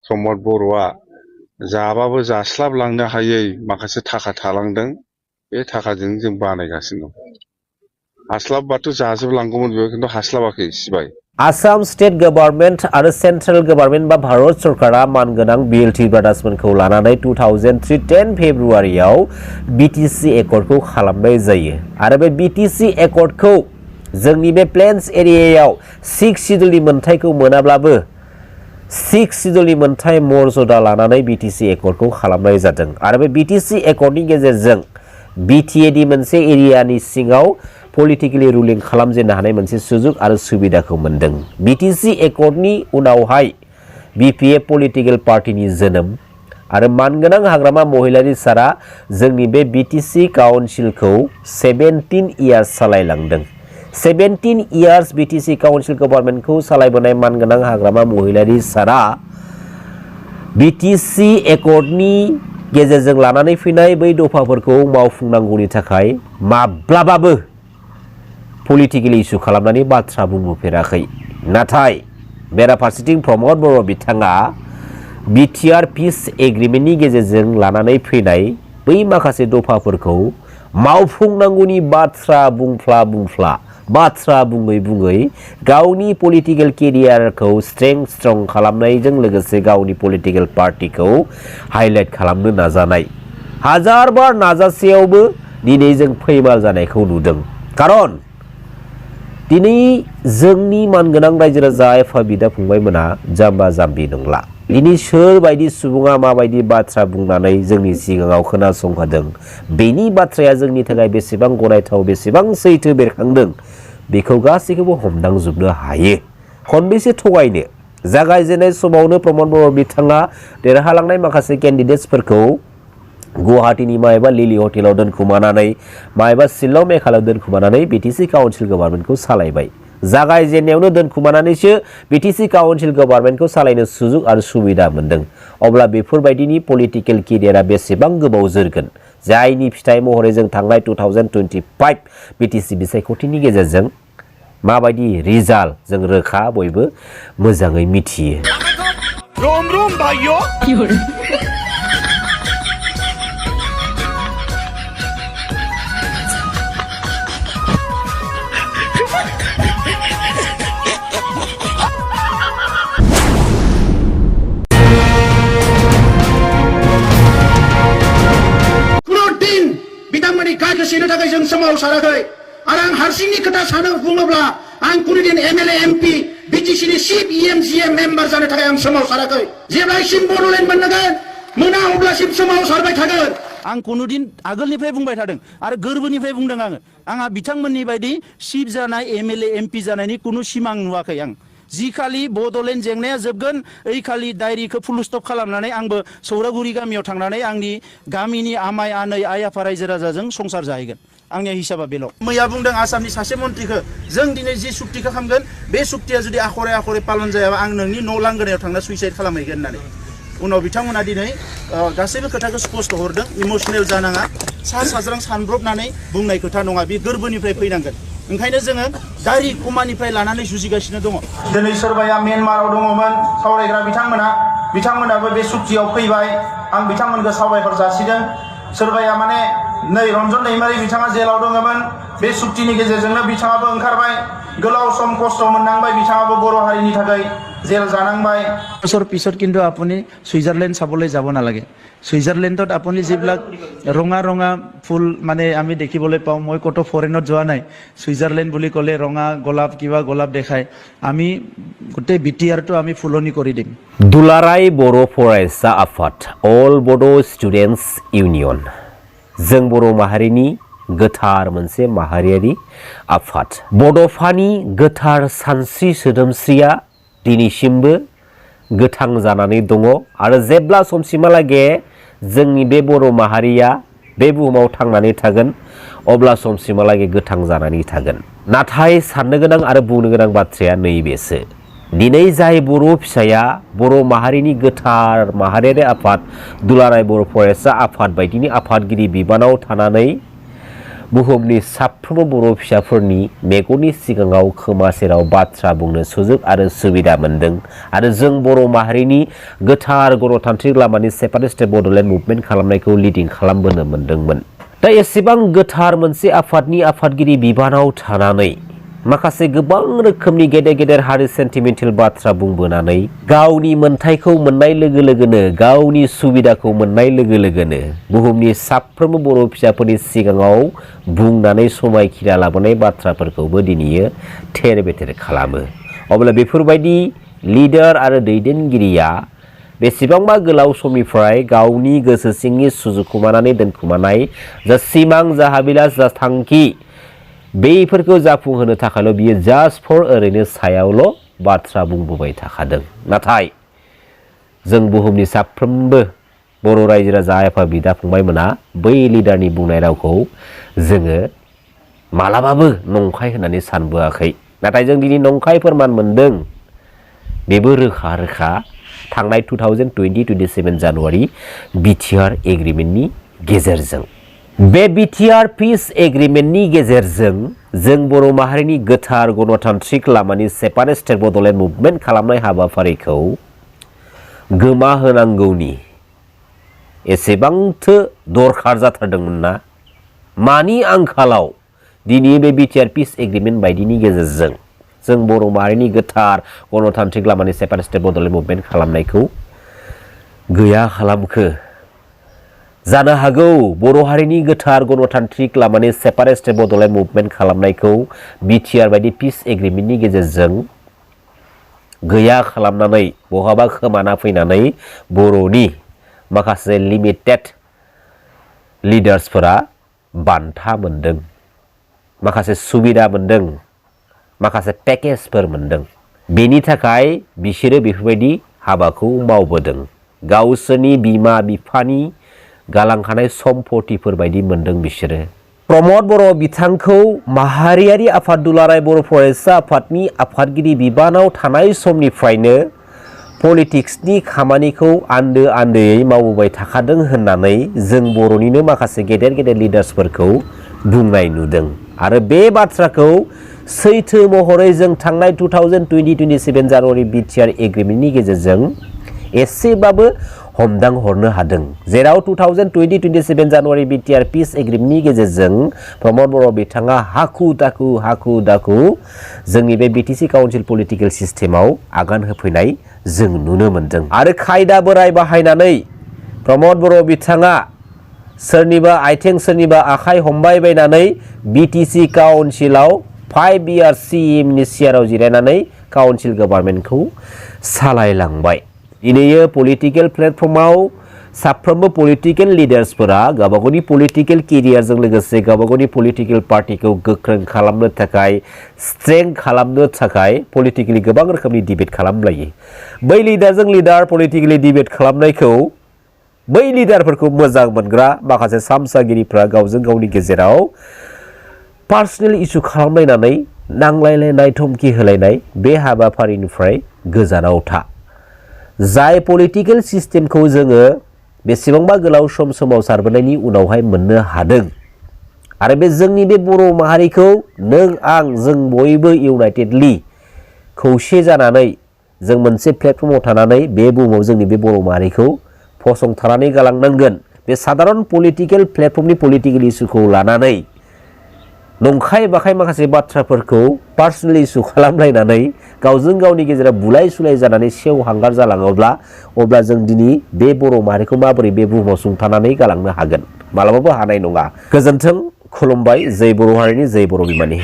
सम्पद बर'आ जाबाबो जास्लाबलांनो हायै माखासे थाखा थालांदों। बे थाखाजों जों बानायगासिनो दं। हास्लाबबाथ' जाजोबलांगौमोन बेयाव, खिन्थु हास्लाबाखै सिबाय। आसाम स्टेट गभर्नमेंट आरो सेंट्रेल गभर्नमेंट बा भारत सरकारा मानगोनां बिएलटि ब्रादार्समोनखौ लानानै 2003 10 फेब्रुवारियाव बिटिसि एकर्डखौ खालामनाय जायो आरो बे बिटिसि एकर्डखौ जोंनि बे प्लेन्स एरियायाव 6 सिडुलनि मोनथायखौ मोनाब्लाबो 6 सिडुलनि मोनथाय मर्यादा लानानै बिटिसि एकर्डखौ खालामनाय जादों आरो बे बिटिसि एकर्डनि गेजेरजों बिटिएडि मोनसे एरियानि सिङाव पलिटिकेलि रुलिं खालामजेननो हानाय मोनसे सुजुग आरो सुबिदाखौ मोनदों। बिटिसि एकर्डनि उनावहाय बिपिएफ पलिटिकेल पार्टिनि जोनोम आरो मानगोनां हाग्रामा महिलारि सारा जोंनि बे बिटिसि काउन्सिलखौ 17 इयार्स सालायलांदों। 17 इयार्स बिटिसि काउन्सिल गभर्नमेन्टखौ सालायबोनाय मानगोनां हाग्रामा महिलारि सारा बिटिसि एकर्डनि गेजेरजों लानानै फैनाय बै दफाफोरखौ मावफुंनांगौनि थाखाय माब्लाबाबो पलिटिकेल इस्यु खालामनानै बाथ्रा बुंबोफेराखै। नाथाय बेराफारसेथिं प्रमद बर' बिथाङा बिटिआर पिस एग्रिमेन्टनि गेजेरजों लानानै फैनाय बै माखासे दफाफोरखौ मावफुंनांगौनि बाथ्रा बुंफ्ला बाथ्रा बुङै गावनि पलिटिकेल केरियारखौ स्ट्रं खालामनायजों लोगोसे गावनि पलिटिकेल पार्टिखौ हाइलाइट खालामनो नाजानाय हाजार बार नाजासेयावबो दिनै जों फैमाल जानायखौ नुदों। खारन दिनै जोंनि मानगोनां रायजो राजा एफा बिदा फंबायमोना जाम्बा जाम्बि नंला। दिनै सोरबायदि सुबुङा माबायदि बाथ्रा बुंनानै जोंनि सिगाङाव खोनासंहोदों, बेनि बाथ्राया जोंनि थाखाय बेसेबां गनायथाव बेसेबां सैथो बेरखांदों बेखौ गासैखौबो हमदांजोबनो हायो। खनबेसे थगायनो जागायजेननाय समावनो प्रमद बर' बिथाङा देरहालांनाय माखासे केन्डिडेट्सफोरखौ गुवाहाटीनि मायबा लिलि हटेलाव दोनखुमानानै मायबा शिलं मेघालयआव दोनखुमानानै बिटिसि काउन्सिल गभर्नमेन्टखौ सालायबाय। जागायजेननायावनो दोनखुमानानैसो बिटिसि काउन्सिल गभर्नमेन्टखौ सालायनो सुजुग आरो सुबिदा मोनदों। अब्ला बेफोरबायदिनि पलिटिकेल केरियारा बेसेबां गोबाव जोरगोन, जायनि फिथाइ महरै जों थांनाय 2025 बिटिसि बिसायख'थिनि गेजेरजों माबायदि रिजाल्ट जों रोखा बयबो मोजाङै मिथियो। गायसिनो थाखाय जों सोमावसाराखै आरो आं हारसिंनि खोथा सानो बुङोब्ला आं कुनुदिन एमएलए एमपि बिटिसिनि चिफ इएमजिएम मेम्बार जानो थाखाय आं सोमावसाराखै। जेब्लासिम बड'लेण्ड मोना अब्लासिम सोमावसारबाय थागोन। आं कुनुदिन आगोलनिफ्राय बुंबाय थादों आरो गोरबोनिफ्राय बुंदों आंहा बिथांमोननि बायदि चिफ जानाय एमएलए एमपि जानायनि कुनु सिमां नुवाखै। आं जि खालि बड'लेण्ड जेंनाया जोबगोन ओइ खालि डायरिखौ फुल स्टप खालामनानै आंबो सौरागुरि गामियाव थांनानै आंनि गामिनि आमाय आनै आइ आफा रायजो राजाजों संसार जाहैगोन। आंनि हिसाबा बेल'। मैया बुंदों आसामनि सासे मन्थ्रिखौ जों दिनै जि सुक्तिखौ खालामगोन बे सुक्तिया जुदि आखरे पालन जायाबा आं नोंनि न' लांगोनायाव थांना सुइसाइड खालामहैगोन होननानै। उनाव बिथांमोना दिनै गासैबो खोथाखौ स्पष्ट हरदों। इमसनेल जानाङा, सा साज्रां सानब्रबनानै बुंनाय खोथा नङा, बे गोरबोनिफ्राय फैनांगोन। ओंखायनो जोङो गारि कमानिफ्राय लानानै जुजिगासिनो दङ। दिनै सोरबाया म्यानमाराव दङमोन सावरायग्रा बिथांमोनाबो बे सुक्तियाव फैबाय। आं बिथांमोनखौ साबायखर जासिदों। सोरबाया माने नै रन्जन दैमारि बिथाङा जेलाव दङमोन, बे सुक्तिनि गेजेरजोंनो बिथाङाबो ओंखारबाय। गोलाव सम खस्थ' मोननांबाय, बिथाङाबो बर' हारिनि थाखाय जेल जानांबाय। বছৰ পিছত কিন্তু আপুনি ছুইজাৰলেণ্ড চাবলৈ যাব নালাগে। ছুইজাৰলেণ্ডত আপুনি যিবিলাক ৰঙা ৰঙা ফুল মানে আমি দেখিবলৈ পাওঁ, মই ক'তো ফৰেনত যোৱা নাই, ছুইজাৰলেণ্ড বুলি ক'লে ৰঙা গোলাপ কিবা গোলাপ দেখায়, আমি গোটেই বিটিআৰটো আমি ফুলনি কৰি দিম। दुलाराय बर' फरायसा आफाद अल बड' स्टुडेन्टस इउनियन जों बर' माहारिनि गोथार मोनसे माहारियारि आफाद। बड'फानि गोथार सानस्रि सोदोमस्रिया दिनैसिमबो गोथां जानानै दङ आरो जेब्ला समसिमहालागै जोंनि बे बर' माहारिया बे बुहुमाव थांनानै थागोन अब्ला समसिमहालागै गोथां जानानै थागोन। नाथाय साननो गोनां आरो बुंनो गोनां बाथ्राया नैबेसो, दिनै जाय बर' फिसाया बर' माहारिनि गोथार माहारियारि आफाद दुलाराय बर' फरायसा आफाद बायदिनि आफादगिरि बिबानाव थानानै बुहुमनि साफ्रोमबो बर' फिसाफोरनि मेगननि सिगाङाव खोमा सेराव बाथ्रा बुंनो सुजुग आरो सुबिदा मोन्दों आरो जों बर' माहारिनि गोथार गणतान्त्रिक लामानि सेपारेटिस्ट बड'लेण्ड मुभमेन्ट खालामनायखौ लिडिं खालामबोनो मोन्दोंमोन। दा एसेबां गोथार मोनसे आफादनि आफादगिरि बिबानाव थानानै माखासे गोबां रोखोमनि गेदेर गेदेर हारि सेन्टिमेन्टेल बाथ्रा बुंबोनानै गावनि मोन्थायखौ मोननाय लोगो लोगोनो गावनि सुबिदाखौ मोननाय लोगो लोगोनो बुहुमनि साफ्रोमबो बर' फिसाफोरनि सिगाङाव बुंनानै समायखिरा लाबोनाय बाथ्राफोरखौबो दिनैयो थेर बेथेर खालामो। अब्ला बेफोरबायदि लिडार आरो दैदेनगिरिया बेसेबांबा गोलाव समनिफ्राय गावनि गोसो सिंनि सुजुखुमानानै दोनखुमानाय जा सिमां जा हाबिलास जा थांखि बेफोरखौ जाफुंहोनो थाखायल' बियो जास्ट फर ओरैनो सायावल' बाथ्रा बुंबोबाय थाखादों। नाथाय जों बुहुमनि साफ्रोमबो बर' रायजो राजा आफा बिदा फंबायमोना बै लिडारनि बुंनाय रावखौ जोङो मालाबाबो नंखाय होननानै सानबोआखै। नाथाय जों दिनै नंखाय फोरमान मोनदों। बेबो रोखा रोखा थांनाय 2027 जानुवारि बिटिआर एग्रिमेन्टनि गेजेरजों। बे बिटिआर पिस एग्रिमेन्टनि गेजेरजों जों बर' माहारिनि गोथार गणतान्त्रिक लामानि सेपारेटिस्ट बड'लेण्ड मुभमेन्ट खालामनाय हाबाफारिखौ गोमाहोनांगौनि एसेबांथो दरखार जाथारदोंमोन ना। मानि आंखालाव दिनै बे बिटिआर पिस एग्रिमेन्ट बायदिनि गेजेरजों जों बर' माहारिनि गोथार गणतान्त्रिक लामानि सेपारेटिस्ट बड'लेण्ड मुभमेन्ट खालामनायखौ गैया खालामखो। जानो हागौ बर' हारिनि गोथार गणतान्त्रिक लामानि सेपारेटिस्ट बड'लेण्ड मुभमेन्ट खालामनायखौ बिटिआर बायदि पिस एग्रिमेन्टनि गेजेरजों गैया खालामनानै बहाबा खोमाना फैनानै बर'नि माखासे लिमिटेड लिडार्सफोरा बान्था मोन्दों, माखासे सुबिदा मोन्दों, माखासे पेकेजफोर मोन्दों। बेनि थाखाय बिसोरो बेफोरबायदि हाबाखौ मावबोदों। गावसोरनि बिमा बिफानि गालांखानाय सम्पतिफोर बायदि मोन्दों बिसोरो। प्रमद बर' बिथांखौ माहारियारि आफाद दुलाराय बर' फरायसा आफादनि आफादगिरि बिबानाव थानाय समनिफ्रायनो पलिटिक्सनि खामानिखौ आन्दो आन्दोयै मावबोबाय थाखादों होननानै जों बर'निनो माखासे गेदेर गेदेर लिडार्सफोरखौ बुंनाय नुदों। आरो बे बाथ्राखौ सैथो महरै जों थांनाय 2027 जानुवारि बिटिआर एग्रिमेन्टनि गेजेरजों एसेबाबो हमदां हरनो हादों। जेराव 2027 जानुवारि बिटिआर पिस एग्रिमेन्टनि गेजेरजों प्रमद बर' बिथाङा हाखु दाखु जोंनि बे बिटिसि काउन्सिल पलिटिकेल सिस्टेमाव आगान होफैनाय जों नुनो मोन्दों। आरो खायदा बोराय बाहायनानै प्रमद बर' बिथाङा सोरनिबा आथिं सोरनिबा आखाइ हमबाय बायनानै बिटिसि काउन्सिलाव 5 इयार्स सिएमनि सियाराव जिरायनानै काउन्सिल गभर्नमेन्टखौ सालायलांबाय। दिनैयो पलिटिकेल प्लेटफर्माव साफ्रोमबो पलिटिकेल लिडार्सफोरा गावबागावनि पलिटिकेल केरियारजों लोगोसे गावबागावनि पलिटिकेल पार्टिखौ गोख्रों खालामनो थाखाय स्ट्रेंथ खालामनो थाखाय पलिटिकेलि गोबां रोखोमनि डिबेट खालामलायो। बै लिडारजों लिडार पलिटिकेलि डिबेट खालामनायखौ बै लिडारफोरखौ मोजां मोनग्रा माखासे सामसागिरिफ्रा गावजों गावनि गेजेराव पार्सनेल इस्यु खालामलायनानै नांलायलायनाय धमकी होलायनाय बे हाबाफारिनिफ्राय गोजानाव था। जाय पलिटिकेल सिस्टेमखौ जोङो बेसेबांबा गोलाव सम सोमावसारबोनायनि उनावहाय मोननो हादों आरो बे जोंनि बे बर' माहारिखौ नों आं जों बयबो इउनाइटेडलि खौसे जानानै जों मोनसे प्लेटफर्माव थानानै बे बुहुमाव जोंनि बे बर' माहारिखौ फसंथानानै गालांनांगोन। बे साधारन पलिटिकेल प्लेटफर्मनि पलिटिकेल इस्युखौ लानानै नंखाय बाखाय माखासे बाथ्राफोरखौ पार्सनेल इस्यु खालामलायनानै गावजों गावनि गेजेराव बुलाय सुलाय जानानै सेवहांगार जालाङोब्ला अब्ला जों दिनै बे बर' माहारिखौ माबोरै बे बुहुमाव सुंथानानै गालांनो हागोन? मालाबाबो हानाय नङा। गोजोन्थों, खुलुमबाय। जै बर' हारिनि जै बर' बिमानि।